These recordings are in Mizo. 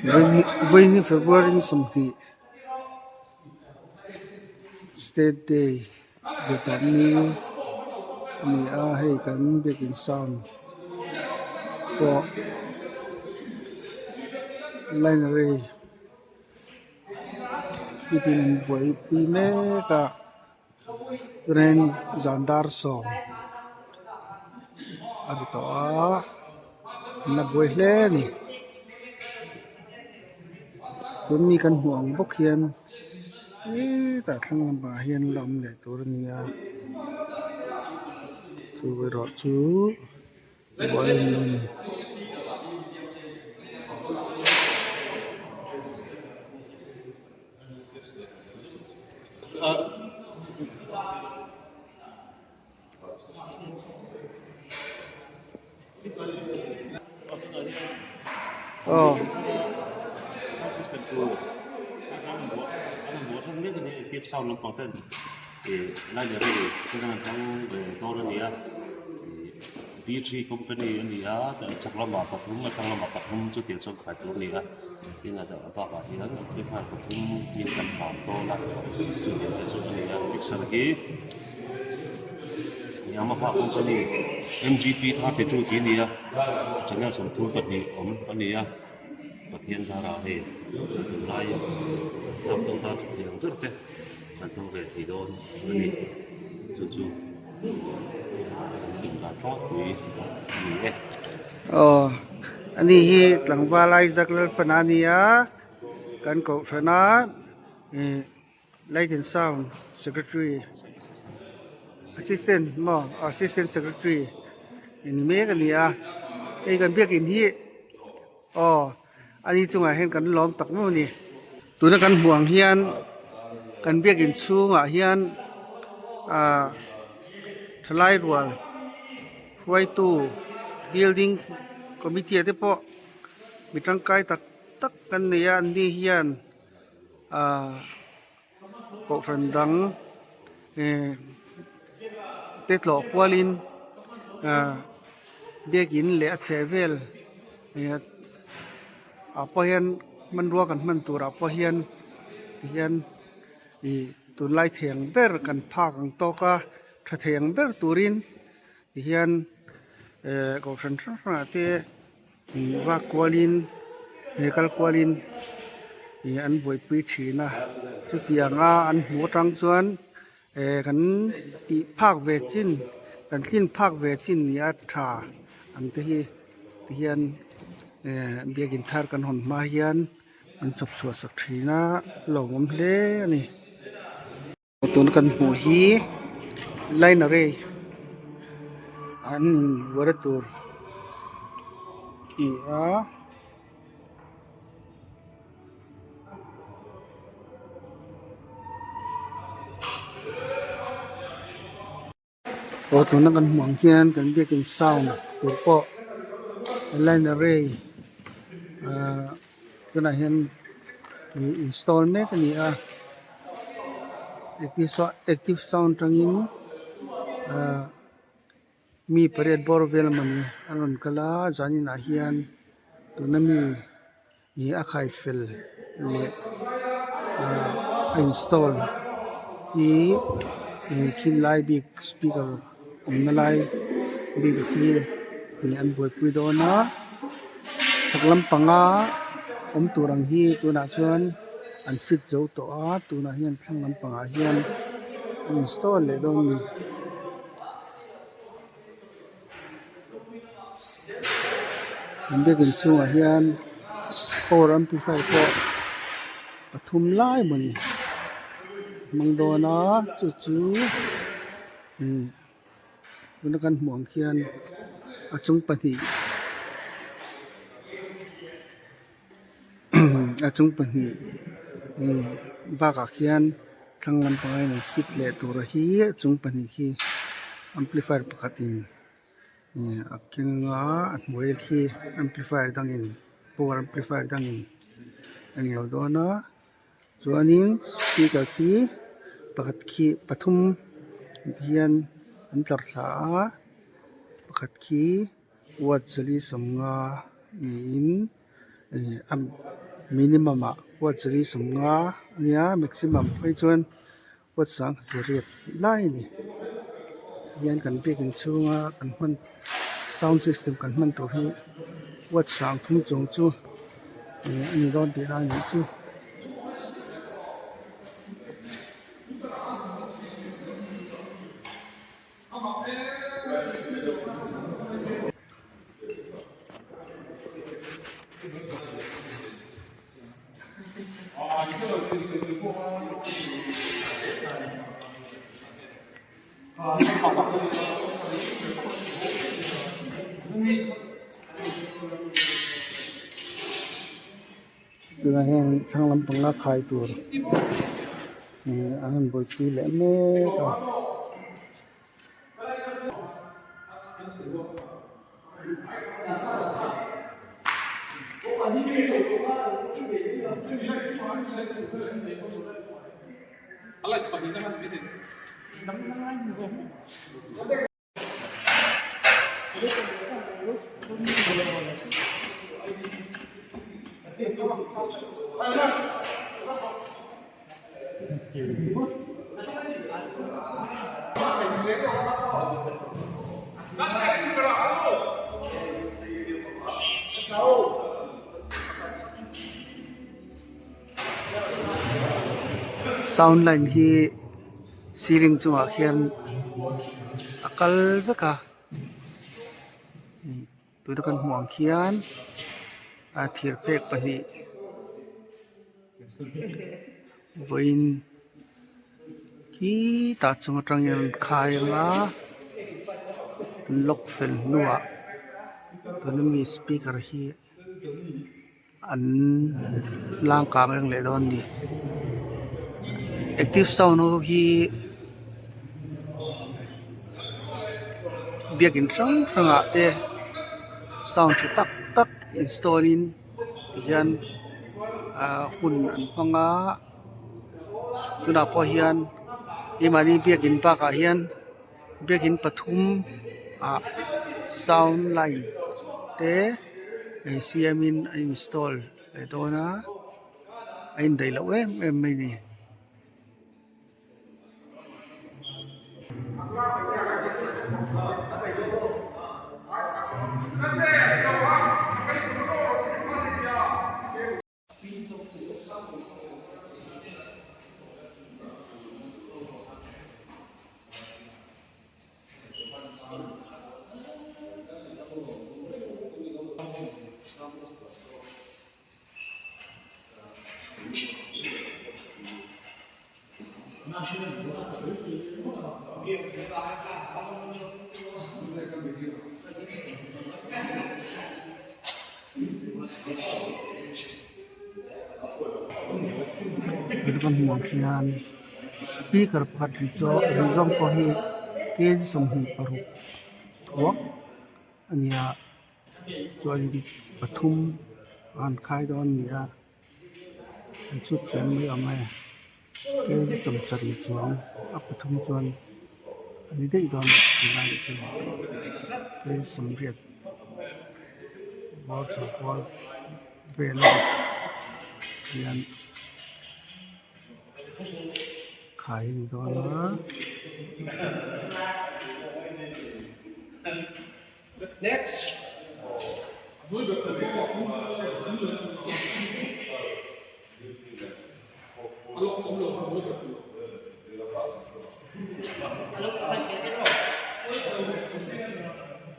Vawiin hi February ni 20 state day zirtawp ni a ni a hei kan biakin sound pawh line array fitin an buaipui mek a. Train zan dar sawm a ri tawh a an la buai hle a ni tun mi kan hmuh ang bawk hian hetah thlang lampangah hian la awm leh tur a ni a chu erawh chu buai a ni a ni. Aw. Tin a dang bakah hian amplifier pathum hi kan hmang dawn a chutiang te chu a ni a mixer hi Yamaha company M G P 32 tih a ni a channel 32 awm a ni a Pathian zarah hei tunlai hnam dang tan tha thei ang ber te kan hmang ve thei dawn a ni chu chu kan tum dan tlangpui a ni e. Aw ani hi tlangval Isaac Lalfana a ni a kan kohhran a ih light and sound secretary assistant maw assistant secretary ni mek a ni a hei kan biakin hi aw ani chungah hian kan lawm tak maw ni tuna kan hmuh ang hian kan biakin chhungah hian ah thalai rual. Hruaitu building committee ah te pawh mi tangkai tak tak kan nei a an ni hian ahh kohhran dang eh te tlawh kualin ahh biakin leh a chheh vel eh ah pawh hian hmanrua kan hman turah pawh hian tihian ih tunlai thei ang ber kan phak ang tawk a tha thei ang ber turin tihian eh kohhran hrang hrangah te vak kualin eh kal kualin ih an buaipui thin a chutianga an hmuh atang chuan eh kan tih phak ve chin kan tlin phak ve chin ni a tha ang te hi tihian eh biakin thar kan hawn hma hian an chawp chhuah sak thin a a lawmawm hle a ni. Tuna kan hmuh hi line array an buaina tur a ni a. Aw tuna kan hmuh ang hian kan biakin sound tur pawh line array ahh tunah hian ih install mek a ni a active sound atangin ahh mi pariat bawr vel mawni a rawn kal a zaninah hian tuna mi. Ih a khai fel leh ah a install hi ih khim lai bik speaker awmna lai bik hi ih an buaipui dawn a chhak lampanga awm tur ang hi tunah chuan an fit zo tawh a tunah hian thlang lampangah hian an install leh dawn a ni. An biakin chhungah hian power amplifier pawh pathum lai mawni hmang dawn a chu chu ihh tuna kan hmuh ang khian a chung pahnih a chung pahnih ihh bakah khian thlang lampangah hian an fit leh tur hi a chung pahnih khi amplifier pakhatin ih a keng a a hnuai khi amplifier dangin power amplifier dangin a ni lo dawn a chuanin speaker khi pakhat khi pathum hian an tlar thla a pakhat khi watt zali 50. niin ih a minimum ah watt zali sawmnga a nia maximum phei chuan watt sang zariat lai a ni tihian kan biakin chhunga kan hman sound system kan hman tur hi watt sang thum chung chu ih a ni dawn tih lai a nih chu. Tunah hian chhang lampanga khai tur ih an rawn buaipui leh mek a. Sound line hi ceiling chungah khian a kal vek a tuna kan hmuh ang khian a thir phek pahnih vawiin khitah chung atangin an khai anga an lock fel hnuah tuna mi speaker hi an lang kang reng leh dawn a ni active sound ho hi biakin hrang hrang ah te sound tha tak tak install in tihian ahh hun an hmang a tunah pawh hian keimahni biakin bakah hian biakin pathum ah sound line te siamin a install leh dawn a a indaih loh em em mai a ni. Ka hmuh ang khian speaker pakhat ri chu ri zawng pawh hi kg 26 thuak a ni a chuanin pathum a han khai dawn a ni a an chhut thiam mai awm e kg 70 chuang a pathum chuan a ni daih dawn tihna a nih chu kg 80 bawr chho kual vel a hian khai a ni dawn a.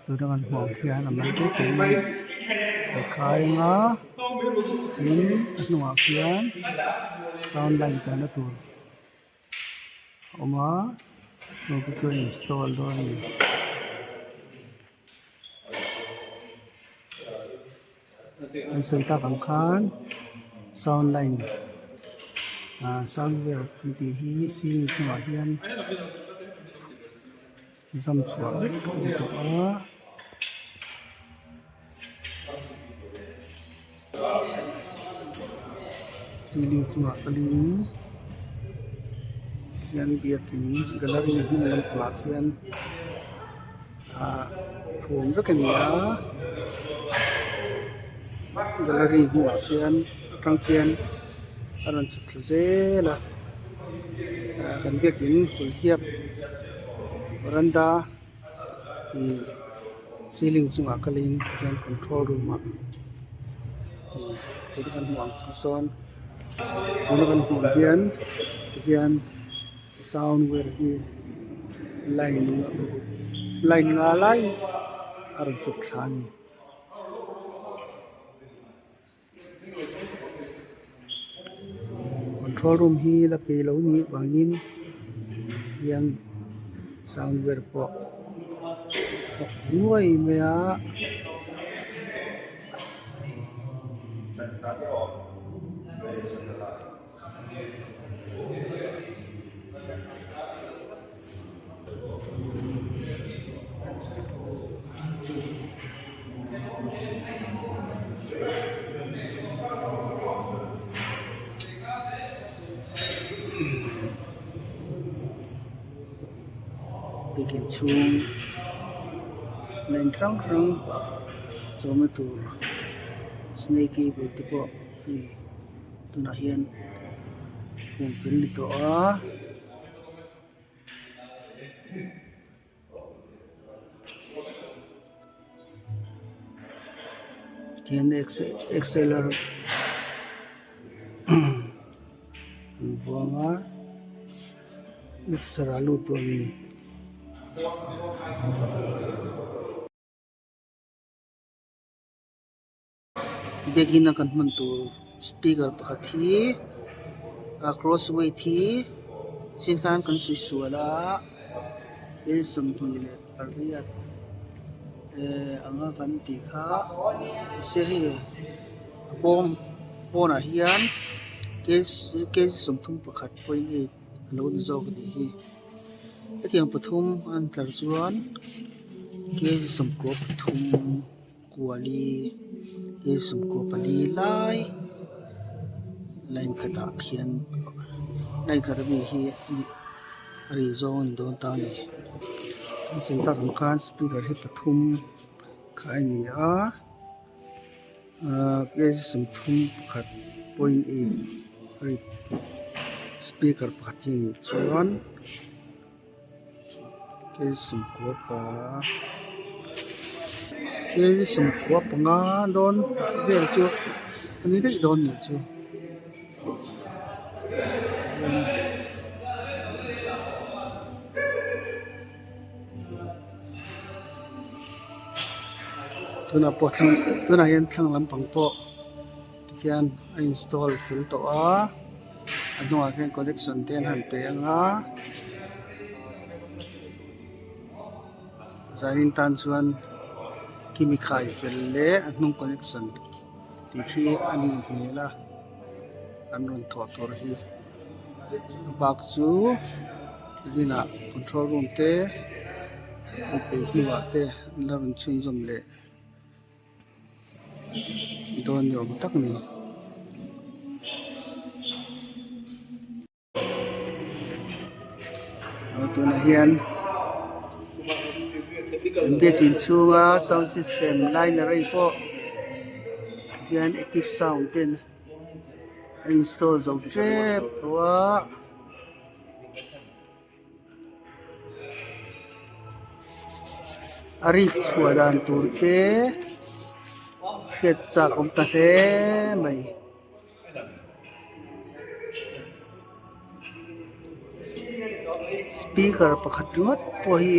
Tuna kan hmuh ang khian a mal te te in an khai anga tin a hnungah khian sound line kalna tur a awm a chung te chu a install dawn a ni. An sawi tak ang khan sound line ah sound wave an tih hi ceiling chungah hian zam chhuah vek a ni tawh a. Ceiling chungah kalin hian biakin gallery hnung lampangah khian ah phum vek a ni a. Gallery hnungah khian atang khian a rawn chhuk thla zel a ah kan biakin kulhhiap veranda ih ceiling chungah kalin tikhian control room ah ih tuna kan hmuh ang sawn tuna kan hmuh ang hian tikhian sound vel hi line line nga lai a rawn chhuk thla a ni. Control room hi la peih lo nih vangin hian sound vel pawh a nuai mai a. Biakin chhung line hrang hrang chawmna tur snake cable te pawh hei tunah hian hmuh fel ni tawh a. Hian exceller an vuang a mixer a lut dawn a ni. Biakin a kan hman tur speaker pakhat hi a cross weight hi sin khan kan sawi sual a thil 28 eh anga kan tih kha mahse hei a bawm pawnah hian kg 31.8 a lo ni zawk a nih hi hetiang pathum an tlar chuan kg 93. Kuali hi sawmkua pali lai line khatah hian line khat ami hi a ri zawng a ni dawn ta a ni an sawi tak ang khan speaker hi pathum kha a ni a ahh kg 31 point eight a ri speaker pakhat hi a nih chuan. Kg sawmkua panga dawn vel chu a ni daih dawn nih chu. Tunah pawh thlang tunah hian thlang lampang pawh tikhian a install fel tawh a. A hnungah khian connection te an han pe ang a zanin tan chuan kimi khai fel leh a hnung connection tih khi a nih hmel a an rawn thawh tur hi a bak chu inah control room te an peih hnuah te an la rawn chhunzawm leh. Dawn ni awm tak a ni. Aw tunah hian kan biakin chhunga sound system line array pawh hian active sound ten a install zo tep tawh a. A rik chhuah dan tur te hriat chak awm ta hle mai. Speaker pakhat ringawt pawh hi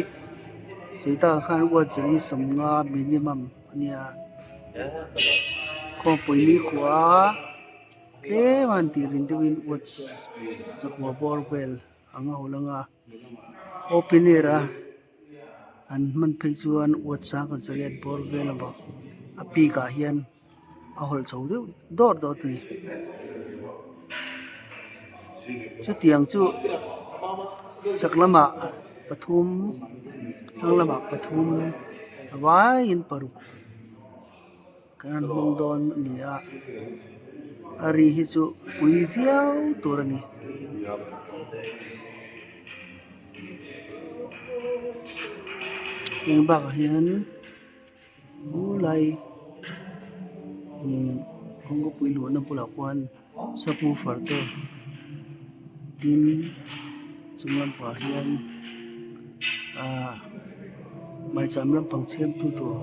chutah khan watt zali sawmnga minimum a nia khawmpui ni khua tlem a han tih rin deuhin watch zakua bawr vel. Ang a hawl anga open air a an hman phei chuan watt sang kan sawi a bawr vel a bawk a peak ah hian a hawlh chho deuh dawt dawt a ni chutiang chu chak lamah pathum thlang lamah pathum a vaiin paruk. Kan han hmang dawn a ni a a ri hi chu pui viau tur a ni. Heng bakah hian helai Umm kawngkapui luhna bulah khuan subwoofer te tin chung lampangah hian ahh maicham lampang chhiamtu tur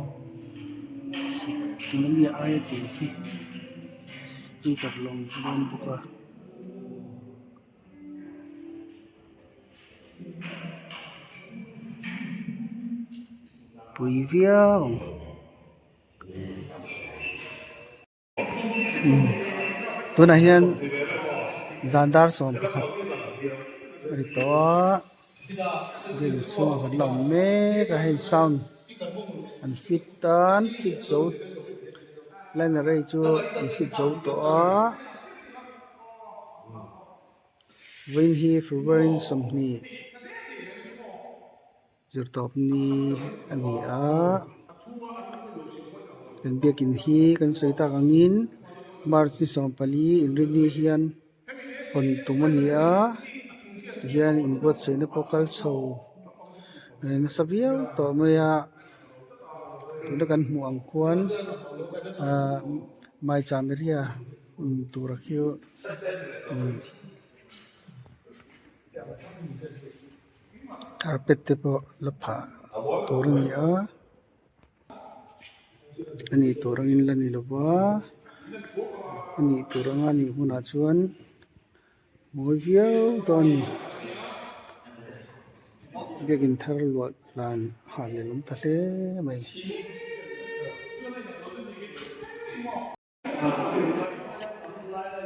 tuna mi aia tih khi speaker lo awm dawn bawk a. Pui viau ang. Tunah hian zan dar 11 a ri tawh a building chhungah kan la awm mek a hei sound an fit tan fit zo line array chu an fit zo tawh a. Vawiin hi February 20 zirtawp ni a ni a kan biakin hi kan sawi tak angin March ni 14 inrinni hian hawn tum a ni a tihian inbuatsaihna pawh kal chho nasa viau tawh mai a tuna kan hmuh ang khuan ahh maicham area tura khi carpet te pawh la phah tur a ni a a nih tur angin la ni lova a nih tur anga a nih hunah chuan mawi viau dawn a ni biakin thar luah hlan hah leh awm ta hle mai.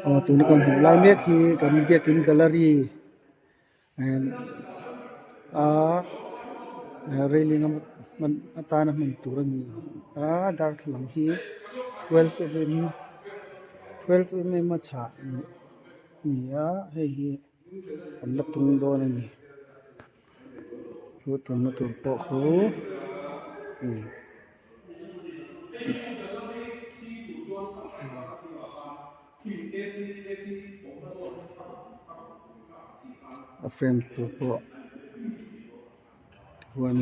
Aw tuna kan hmuh lai mek hi kan biakin gallery a railing a hman atana hman tur a ni a darthlalang hi 12 mm a chhah a ni a hei hi an la tung dawn a ni chu tumna tur pawh khu. A frame tur pawh huan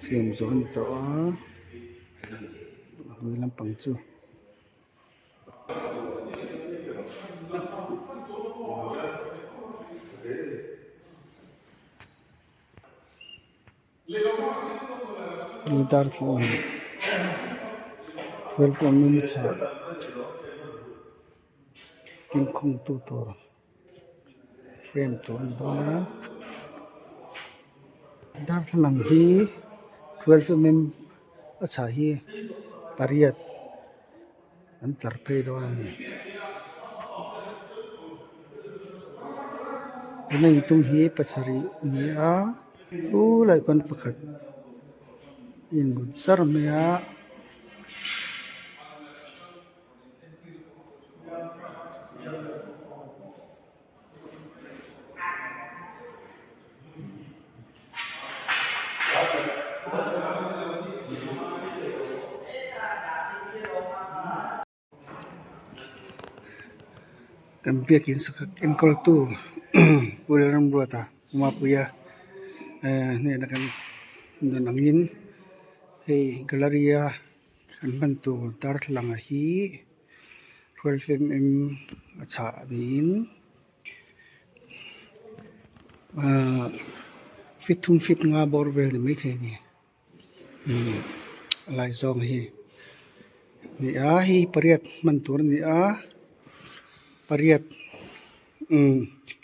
siam zawh a ni tawh a a hnuai lampang chu. Ni darthlalang 12 mm chhah inkhawng tu tur frame tur a ni dawn a darthlalang hi 12 mm a chhah hi pariat an tlar phei dawn a ni tuna intung hi pasarih a ni a khulaiah khuan pakhat a inbut zar mai a. Kan biakin sakhat enkawl tu Pu Lalramruata Mapuia hnena kan dawn angin hei gallery a kan hman tur darthlalang hi 12mm a chhah niin ahh feet thum feet nga bawr vel ni maithei a ni a lai zawng hi ni a hei pariat hman tur a ni a pariat umm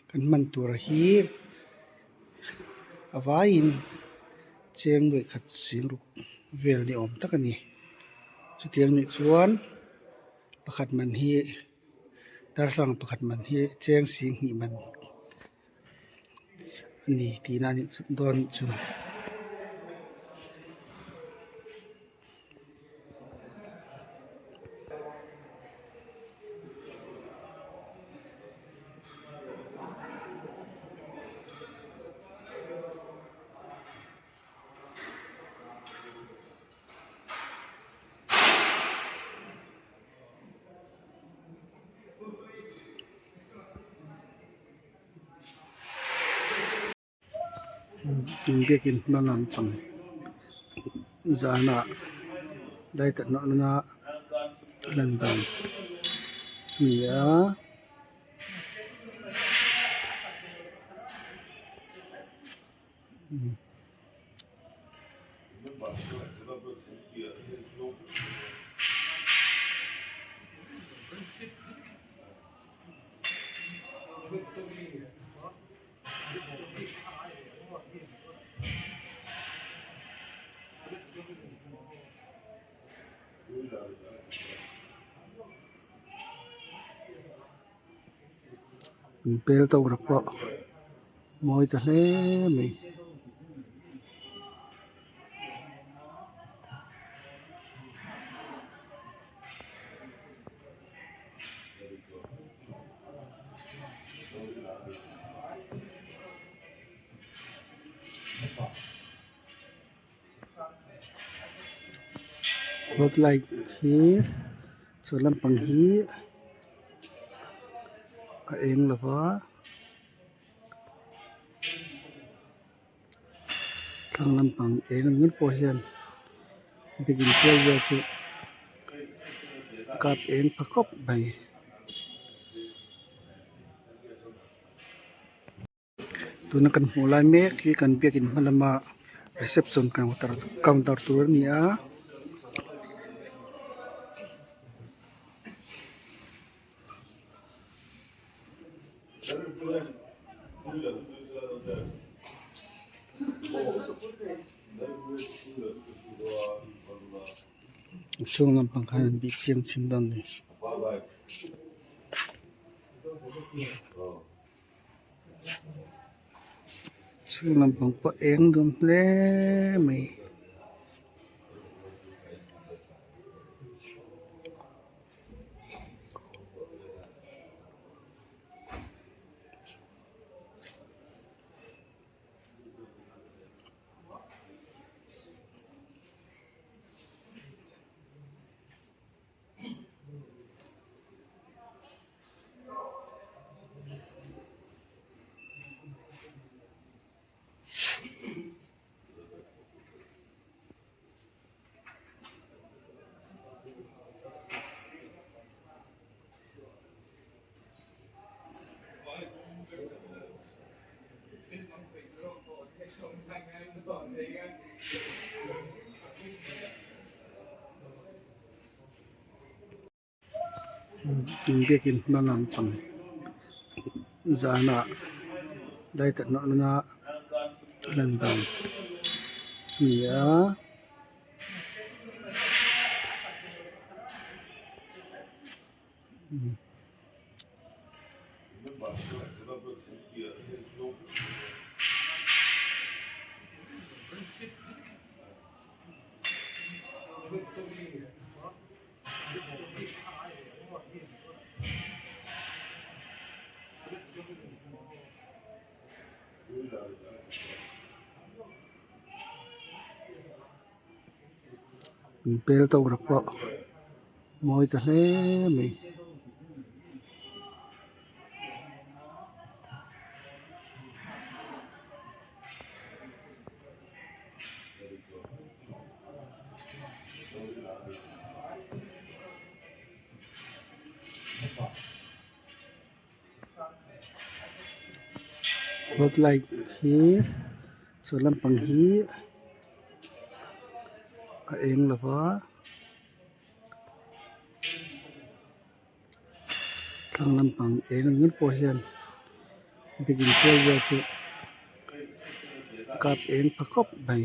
kan hman tur hi a vaiin cheng nuaih khat sing ruk vel ni awm tak a ni chutiang nih chuan pakhat man hi darthlalang pakhat man hi cheng sing hnih man a ni tihna a nih dawn chu. Biakin hma lampang zanah light a hnawh nana. Lan dan a ni a. Bel tower pawh mawi ta hle mai. Flood light hi chu lampang hi a eng lo va thlang lampang eng ringawt pawh hian biakin pial vel chu kap eng pha khawp mai. Tuna kan hmuh lai mek hi kan biakin hma lama reception counter counter tur a ni a. A chhung lampang khan an bih chiang chhin dawn a ni. Chhung lampang pawh eng dawm hle mai. Biakin hma lampang zanah light a hnawh na lan dan a ni a. Bel tower pawh mawi ta hle mai. Flood light hi chu lampang hi a eng lo va thlang lampang eng ringawt pawh hian biakin pial vel chu kap eng pha khawp mai.